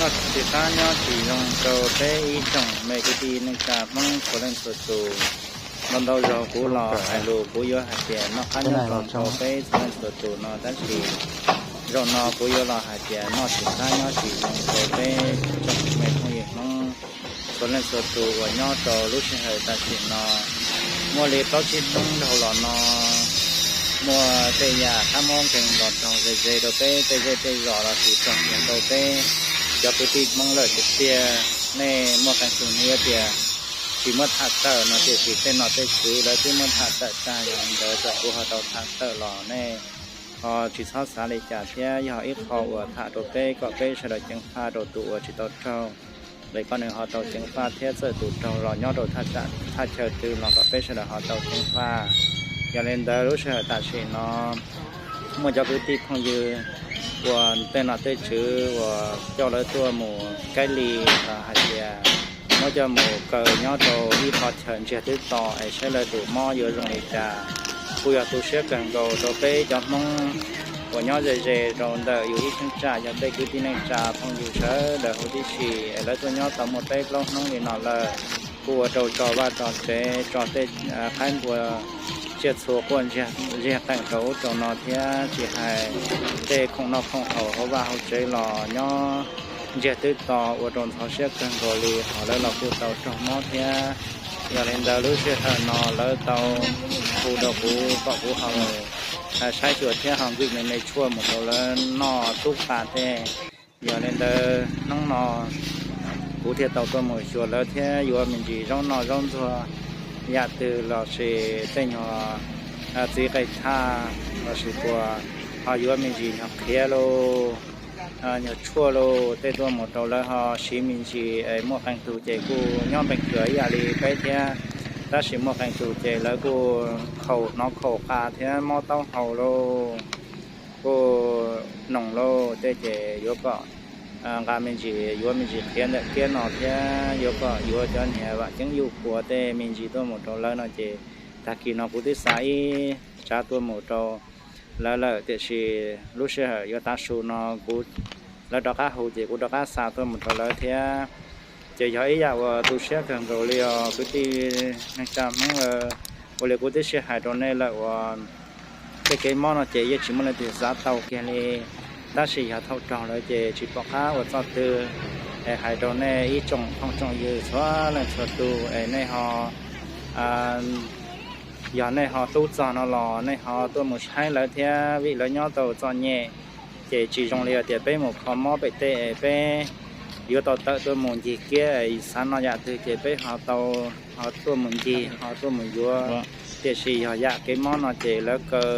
Noj tsis qab nyob tsis zoo rau peb ib tsoom me kwv tij neej tsa Hmoob txhua leej txhua tus. Ntau ntau zaus kuv los hais lus kuv yuav hais tias noj qab nyob zoo rau peb txhua leej txhua tus no, tab sis zaum no kuv yuav los hais tias noj tsis qab nyob tsis zoo rau peb tsoom me phooj ywg Hmoob txhua leej txhua tus uas nyob rau lub sij hawm tam sim no. Muaj li plaub tsib hnub dhau los no, muaj tej yam qab mob nkeeg los raug ze ze rau peb tej zej tej zos los sis raug nkeeg rau peb cov kwv tij Hmoob lawm tiag tiag. Nej muaj qee tus nej yuav tias tsis muab tham tawm no, tiam sis tej nom tej tswv lawv twb muab tham tawm tag, yog li ntawd kom kuv ho tau tham tawm los nej ho tsis txhob xav li cas thiab. Yog ib qho uas tham rau peb kom peb sawv daws ceev faj rau tus uas tsis tau raug, es kom nws ho tau ceev faj thiab txawm tus raug los nyob rau thaj chaw twg los kom peb sawv daws ho tau ceev faj. Yog li ntawd lub sij hawm tam sim no muaj cov kwv tij phooj ywg uas tej nom tej tswv uas coj lawv tuaj mus kaib li, hais tias muab coj mus kaw nyob rau ib qho chaw ntsiag twb to es saib lawv tus mob yuav zoo li cas. Kuj yog tu siab kawg nkaus rau peb cov Hmoob uas nyob ze ze rau ntawm yus ib cheeb tsam, yog tej kwv tij neej tsa phooj ywg sawv daws huv tib si es lawv tuaj nyob tau muaj peb plaub hnub li no lawm. Kuj ua rau tso vaj tso tsev, tso tej qaib npua tsiaj txhu quaj ntsiag qees rau ub rau no thiab, tsis hais tej khoom noj khoom haus hauv vaj hauv tsev los nyob ntsiag twb to, ua rau ntxhov siab kawg nkaus li, ho lawv los kuj tau raug mob thiab. Yog li ntawd lub sij hawm no lawv tau hu rau kuv kom kuv ho mus saib xyuas thiab ho nkwm me me tshuaj mus rau lawv noj tub qa tej. Yog li ntawd hnub no kuv thiaj tau tuaj mus xyuas lawv thiab yuav me ntsis zaub noj zaub ntxuag yam twg los sis tej nyuag txiv qe thaj los sis puas ho yuav me ntsis nyuag qhiav lauj, nyuag tshuaj lauj, tej tuaj mus rau lawv ho siv me ntsis es muaj qee tus ces kuj nyob npeeg kawg ib yam li peb thiab, tab sis muaj qee tus ces lawv kuj khaum hnov khaum qa thiab mob taub hau lauj, kuj noog lauj, tej ces yuav kom nqa me ntsis, yuav me ntsis qhiav ntawm kiab no thiab yuav kom yuav cov niag vam ceeb yuj puas tej me ntsis tuaj mus rau lawv no ces tag kis no kuv twb xa ib tsav tuaj mus rau lawv lawm, tiam sis lub sij hawm yuav tav su no kuv, lawv rov qab hu ces kuv rov qab xa tuaj mus rau lawv thiab. Ces yog ib yam uas tu siab kawg nkaus li os kwv tij neej tsa Hmoob. Ua li kuv twb sib hais rau nej lawm uas tej kev mob no ces yeej tsis muaj leej twg xav tau kiag li, tab sis yog thaum raug lawm ces tsis pom qab ua txoj twg. Es hais rau nej ib tsoom phooj tsoom ywg txhua leej txhua tus es nej ho, yog nej ho hlub txog no los nej ho tuaj mus saib lawv thiab, vim lawv nyob tau txom nyem ces tsis zoo li tias peb mus kho mob pem tej es peb yuav tau tawm tuaj mus ncig kiab es xav noj yam twg ces peb ho tau, ho tuaj mus ncig ho tuaj mus yuav. Tiam sis yog yam kev mob no ces lawv kaw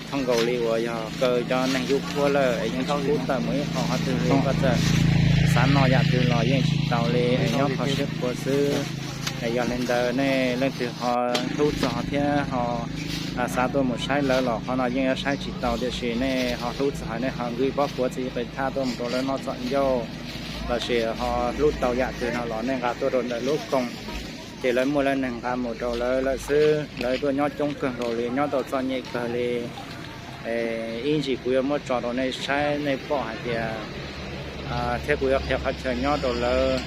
thooj nkaus li uas yog kaw cov neeg yub puab lawm es yeej tsis pub tawm mus ib qho qhov twg li, koj txawm xav noj yam twg los yeej tsis tau li es nyob kho siab khuav xwb. Yog li ntawd nej leej twg ho hlub txog thiab ho xav tuaj mus saib lawv los qhov no yeej yuav saib tsis tau, tiam sis nej ho hlub txog nej ho nkwm pob khuav txiv qe thaj tuaj mus rau lawv noj txom ncauj los sis ho hlub tau yam twg no los nej nqa tuaj rau ntawm lub koom, ces lawv muaj lawv neeg nqa mus rau lawv lawm xwb. Lawv tuaj nyob coob kawg nkaus li, nyob tau txom nyem kawg li. Ib ntsis kuv yuav muab tso rau nej saib nej pom hais tias, thiab kuv yuav qhia qhov chaw nyob rau lawv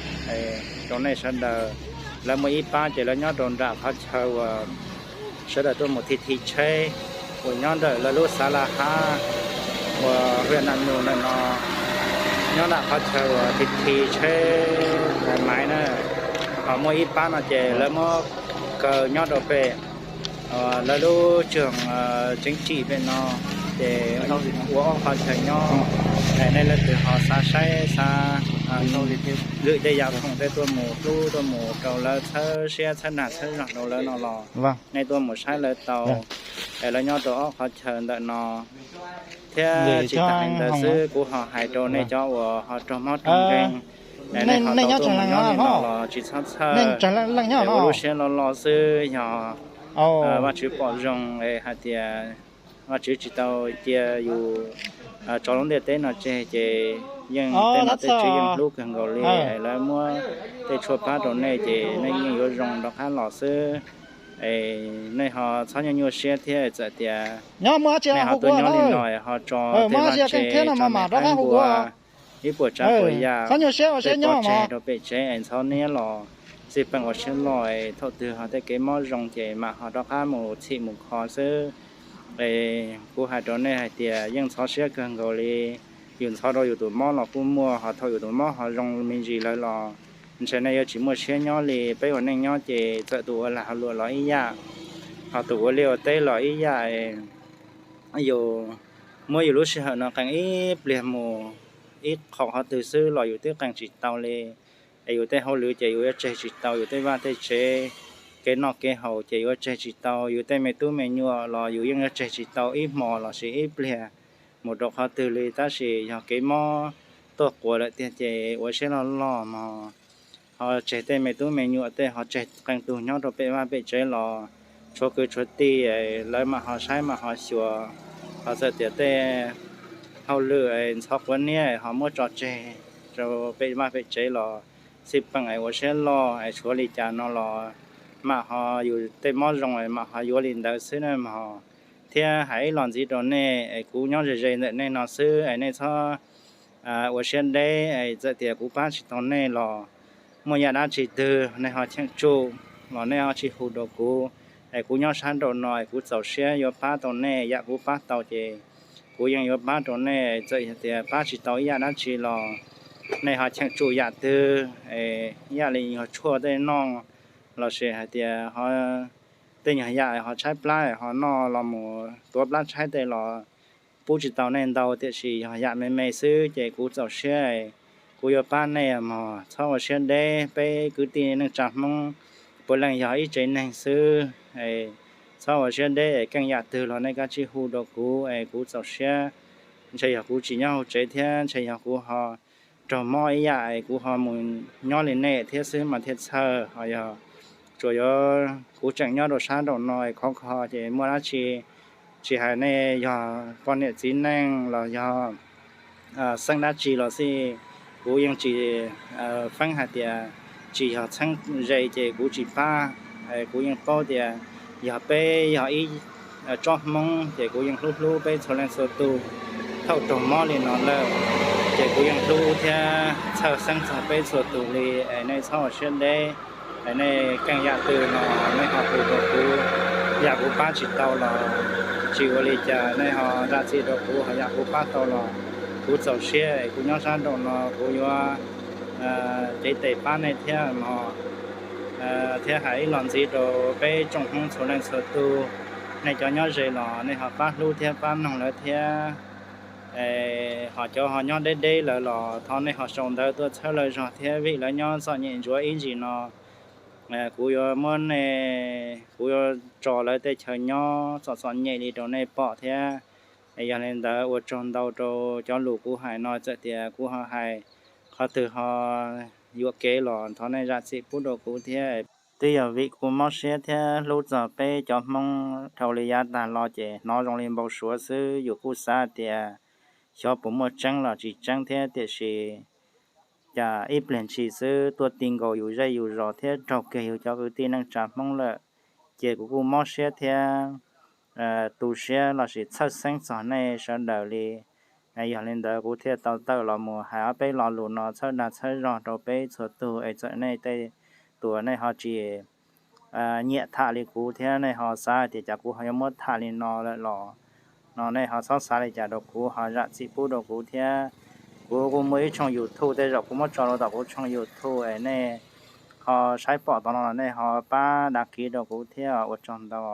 rau nej sawv daws. Lawv muaj ib pab ces lawv nyob rau nram qhov chaw uas sawv daws tuaj mus thi thi tsheb uas nyob ntawm lawv lub xav la hab uas hwj nam nus ntawm no, nyob nram qhov chaw uas thi thi tsheb maiv na. Ho muaj ib pab no ces lawv muab kaw nyob rau pem lawv lub tsev tseev tsim pem no, ces ua ob qhov chaw nyob. Nej leej twg ho xav saib xav lwm tej yam khoom tej tuaj mus hlub tuaj mus rau lawv txhawb siab txhawb nag txhawb zog rau lawv no los nej tuaj mus saib lawv tau. Es lawv nyob rau ob qhov chaw ntawm no. Thiab tsis tas li ntawd xwb, kuv ho hais rau nej cov uas ho raug mob raug nkeeg, nej ho tau tuaj mus nyob li no los tsis txhob txhawj, ua lub siab loj loj xwb. Yog Vajtswv pom zoo es hais tias Vajtswv tsis tau cia yus tso lub ntiaj teb no tseg ces yeej tej nom tej tswv yeej hlub kawg nkaus li. Lawv muab tej tshuaj pab rau nej ces nej yeej yuav zoo rov qab los xwb. Nej ho txhob nyuaj nyuaj siab thiab, txawm tias nej ho tuaj nyob li no ho tso tej vaj tse, tso me qaib npua, ib puas tsav puas yam, tej pob tseg rau pem tsev es ntxhov niab los xij peem ua siab loj, thaum twg ho tej kev mob zoo ces mam ho rov qab mus txhim mus kho xwb. Es kuv hais rau nej hais tias yeej ntxhov siab kawg nkaus li. Yus ntxhov rau yus tus mob los kuj muaj, ho thaum yus tus mob ho zoo me ntsis lawm los ntshe nej yuav tsis muaj siab nyob li. Peb ua neej nyob ces txawm tus ua lag ua luam los ib yam, ho tus ua liaj ua teb los ib yam, yus muab yus lub sij hawm no qee ib pliag mus ib qho qhov twg xwb los yus twb qee tsis tau li. Es yus tej hauj lwm ces yus yuav tseg tsis tau, yus tej vaj tej tsev, kev noj kev haus ces yuav tseg tsis tau, yus tej me tub me nyuam los yus yeej yuav tseg tsis tau ib hmos lossis ib pliag mus rau qhov twg li. Tab sis yog kev mob tuaj quas lawm tiag ces ua siab loj loj mog, ho tseg tej me tub me nyuam tej ho tseg qee tug nyob rau pem vaj pem tsev los tshuav kwv tshuav tij, lawv mam ho saib mam ho xyuas. Ho txawm tias tej hauj lwm ntxhov quav niab ho muab tso tseg rau pem vaj pem tsev los xij peem es ua siab loj es tshuav li cas no los mam ho, yus tej mob zoo es mam ho yuav li ntawd xwb na mog. Thiab hais ib los ntxiv rau nej es kuv nyob ze ze ntawm nej no xwb es nej txhob ua siab deb es txawm tias kuv pab tsis tau nej los muaj yam dab tsi twg nej ho cheem tsum los nej ho tsis hu rau kuv, es kuv nyob sab nraum no es kuv txaus siab yuav pab tau nej. Yam kuv pab tau ces kuv yeej yuav pab rau nej. Txawm yog tias pab tsis tau ib yam dab tsi los nej ho cheem tsum yam twg, ib yam li yog tshuaj tej noj lossis hais tias tej nyuag yam ho tshaib plab ho noj los mus tuav plab tshaib tej los pub tsis tau nej ntau, tiam sis yog yam me me xwb ces kuv txaus siab, kuv yuav pab nej mog. Txhob ua siab deb, peb kwv tij neej tsa Hmoob puav leej yog ib tsev neeg xwb. Txhob ua siab deb, keej yam twg los nej kav tsij hu rau kuv es kuv txaus siab. Ntshe yog kuv tsis nyob hauv tsev thiab ntshe yog kuv ho raug mob ib yam es kuv ho mus nyob li nej thiab xwb mas thiaj txhawj. Ho yog tsuas yuav kuv tseem nyob rau sab nraum no es khov kho ces muaj dab tsi tsis hais nej yog poj niam txiv neej los yog xeeb dab tsi los xij, kuv yeej tsis feeb hais tias tsis yog txheeb ze ces kuv tsis pab. Kuv yeej paub tias yog peb yog ib tsob Hmoob ces kuv yeej hlub hlub peb txhua leej txhua tus. Thaum raug mob li no lawm ces kuv yeej hlub thiab txhawj xeeb txog peb txhua tus li. Es nej txhob ua siab deb, es nej keej yam twg no nej ho hu rau kuv, yam kuv pab tsis tau los tsis ua li cas, nej ho zam txim rau kuv, ho yam kuv pab tau los kuv txaus siab es kuv nyob sab nraum no kuv yuav cev tes pab nej thiab no. Thiab hais ib los ntxiv rau peb tsoom Hmoob txhua leej txhua tus, nej cov nyob ze los nej ho pab hlub thiab pab noog lawv thiab. Ho cov ho nyob deb deb lawm los thov nej ho sau ntawv tuaj txhawb lawv zog thiab, vim lawv nyob txom nyem ntsuav ib ntsis no. Kuv yuav muab nej, kuv yuav tso lawv tej chaw nyob txom txom nyem li rau nej pom thiab. Yog li ntawd ua tsaug ntau rau cov lus kuv hais no, txawm tias kuv ho hais qhov twg ho yuam kev los thov nej zam txim pub rau kuv thiab. Twb yog vim kuv mob siab thiab hlub txog peb cov Hmoob dhau li yav tag los ces hnov zoo li npau suav xwb, yus kuj xav tias xyov puas muaj tseeb los tsis tseeb thiab, tiam sis cas ib pliag ntshis xwb tuaj ti nkaus yus zej yus zos thiab raug kiag yus cov kwv tij neej tsa Hmoob lawm, ces kuv kuj mob siab thiab tu siab lossis txhawj xeeb txog nej sawv daws li. Yog li ntawd kuv thiaj tau tawm los mus hais ob peb lo lus no txhawb dag txhawb zog rau peb txhua tus es txawm nej tej tus nej ho tsis nyiam tham li kuv thiab nej ho xav tias cas kuv ho yuav muab tham li no lawm los, no nej ho txhob xav li cas rau kuv, ho zam txim pub rau kuv thiab. Kuv kuj muaj ib tshooj YouTube, tej zaum kuv muab tso rau tom kuv tshooj YouTube es nej ho saib pom tau no los nej ho pab dag kiv rau kuv thiab, ua tsaug ntau.